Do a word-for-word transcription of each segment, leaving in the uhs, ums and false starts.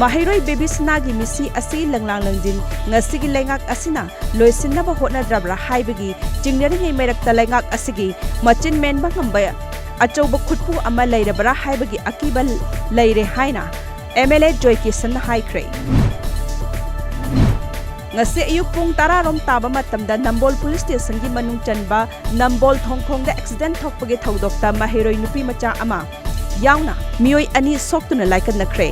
ꯃꯍꯩꯔꯣꯏ ꯕꯦꯕꯤꯁꯅꯥꯒꯤ ꯃꯤꯁꯤ ꯑꯁꯤ ꯂꯪꯂꯥꯡ ꯂꯪꯖꯤꯟ ꯉꯁꯤꯒꯤ ꯂꯩꯉꯥꯛ ꯑꯁꯤꯅ ꯂꯣꯏꯁꯤꯟꯅꯕ ꯍꯣꯠꯅꯗ꯭ꯔꯕ꯭ꯔꯥ ꯍꯥꯏꯕꯒꯤ ꯆꯤꯡꯅꯔꯤꯉꯩ ꯃꯔꯛꯇ ꯂꯩꯉꯥꯛ ꯑꯁꯤꯒꯤ ꯃꯆꯤꯟ ꯃꯦꯟꯕ ꯉꯝꯕ ꯑꯆꯧꯕ ꯈꯨꯠꯄꯨ ꯑꯃ ꯂꯩꯔꯕ꯭ꯔꯥ ꯍꯥꯏꯕꯒꯤ ꯑꯀꯤꯕ ꯂꯩꯔꯦ ꯍꯥꯏꯅ MLA ꯖꯣꯏ ꯀꯤꯁꯟꯅ ꯍꯥꯏꯈ꯭ꯔꯦ꯫ ꯉꯁꯤ ꯑꯌꯨꯛ ꯄꯨꯡ ꯇꯔꯥ ꯔꯣꯝ ꯇꯥꯕ ꯃꯇꯝꯗ ꯅꯝꯕꯣꯜ ꯄꯨꯂꯤꯁ ꯁ꯭ꯇꯦꯁꯟꯒꯤ ꯃꯅꯨꯡ ꯆꯟꯕ ꯅꯝꯕꯣꯜ ꯊꯣꯡꯈꯣꯡꯗ ꯑꯦꯛꯁꯤꯗꯦꯟ ꯊꯣꯛꯄꯒꯤ ꯊꯧꯗꯣꯛꯇ ꯃꯍꯩꯔꯣꯏ ꯅꯨꯄꯤ ꯃꯆꯥ ꯑꯃ ꯌꯥꯎꯅ ꯃꯤꯑꯣꯏ ꯑꯅꯤ ꯁꯣꯛꯇꯨꯅ ꯂꯥꯏꯀꯠꯅꯈ꯭ꯔꯦ꯫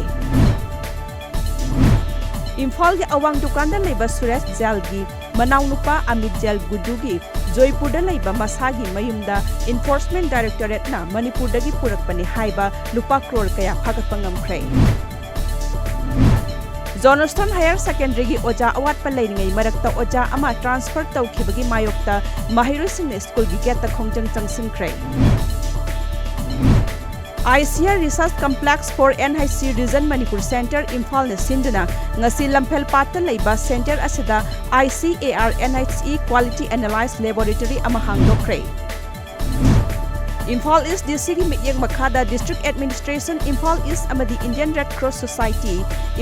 ꯏꯝꯐꯥꯜꯒꯤ ꯑꯋꯥꯡ ꯗꯨꯀꯥꯟꯗ ꯂꯩꯕ ꯁꯨꯔꯦꯁ ꯖꯦꯜꯒꯤ ꯃꯅꯥꯎꯅꯨꯄꯥ ꯑꯃꯤꯠ ꯖꯦꯜ ꯒꯨꯗꯨꯒꯤ ꯖꯣꯏꯄꯨꯔꯗ ꯂꯩꯕ ꯃꯁꯥꯒꯤ ꯃꯌꯨꯝꯗ Enforcement Directorateꯅ ꯃꯅꯤꯄꯨꯔꯗꯒꯤ ꯄꯨꯔꯛꯄꯅꯤ ꯍꯥꯏꯕ ꯂꯨꯄꯥ ꯀ꯭ꯔꯣꯔ ꯀꯌꯥ ꯐꯥꯒꯠꯄ ꯉꯝꯈ꯭ꯔꯦ꯫ ꯖꯣꯅꯣꯁꯇꯣꯟ ꯍꯥꯌꯔ ꯁꯦꯀꯦꯟꯗꯔꯤꯒꯤ ꯑꯣꯖꯥ ꯑꯋꯥꯠꯄ ꯂꯩꯔꯤꯉꯩ ꯃꯔꯛꯇ ꯑꯣꯖꯥ ꯑꯃ ꯇ꯭ꯔꯥꯟꯁꯐꯔ ꯇꯧꯈꯤꯕꯒꯤ ꯃꯥꯌꯣꯛꯇ ꯃꯍꯩꯔꯣꯏꯁꯤꯡꯅ ꯁ꯭ꯀꯨꯜꯒꯤ ꯒꯦꯠꯇ ꯈꯣꯡꯖꯪ ꯆꯪꯁꯤꯟꯈ꯭ꯔꯦ꯫ ICAR Research Complex for NHC Region Manipur Center ꯏꯝꯐꯥꯜꯅ ꯁꯤꯟꯗꯨꯅ ꯉꯁꯤ ꯂꯝꯐꯦꯜ ꯄꯥꯠꯇ ꯂꯩꯕ ꯁꯦꯟꯇꯔ ꯑꯁꯤꯗ ICAR NHC Quality Analysis Laboratory ꯑꯃ ꯍꯥꯡꯗꯣꯛꯈ꯭ꯔꯦ꯫ ꯏꯝꯐꯥꯜ ꯏꯁ DCꯒꯤ ꯃꯤꯠꯌꯦꯡ ꯃꯈꯥꯗ District Administration ꯏꯝꯐꯥꯜ ꯏꯁ ꯑꯃꯗꯤ Indian Red Cross Society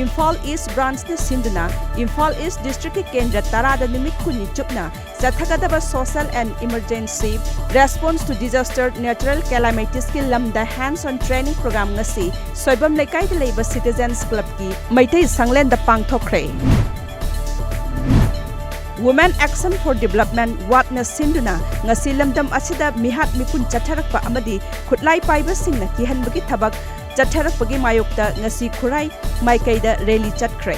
Imphal ꯏꯁ ꯕ꯭ꯔꯥꯟꯆꯅ ꯁꯤꯟꯗꯨꯅ ꯏꯝꯐꯥꯜ ꯏꯁ ꯗꯤꯁꯇ꯭ꯔꯤꯛꯀꯤ ꯀꯦꯟꯗ꯭ꯔ ꯇꯔꯥꯗ ꯅꯨꯃꯤꯠ ꯀꯨꯟꯅꯤ ꯆꯨꯞꯅ ꯆꯠꯊꯒꯗꯕ Social and Emergency Response to Disaster Natural Calamitieski ꯂꯝꯗ Hands-on Training Program ꯉꯁꯤ ꯁꯣꯏꯕꯝ ꯂꯩꯀꯥꯏꯗ ꯂꯩꯕ Citizens Clubꯀꯤ Meitei ꯁꯪꯂꯦꯟꯗ ꯄꯥꯡꯊꯣꯛꯈ꯭ꯔꯦ꯫ Women Action for Development, WADꯅ ꯁꯤꯟꯗꯨꯅ ꯉꯁꯤ ꯂꯝꯗꯝ ꯑꯁꯤꯗ ꯃꯤꯍꯥꯠ ꯃꯤꯄꯨꯟ ꯆꯠꯊꯔꯛꯄ ꯑꯃꯗꯤ ꯈꯨꯠꯂꯥꯏ ꯄꯥꯏꯕꯁꯤꯡꯅ ꯀꯤꯍꯟꯕꯒꯤ ꯊꯕꯛ ꯆꯠꯊꯔꯛꯄꯒꯤ ꯃꯥꯌꯣꯛꯇ ꯉꯁꯤ ꯈꯨꯔꯥꯏ ꯃꯥꯏꯀꯩꯗ rally ꯆꯠꯈ꯭ꯔꯦ꯫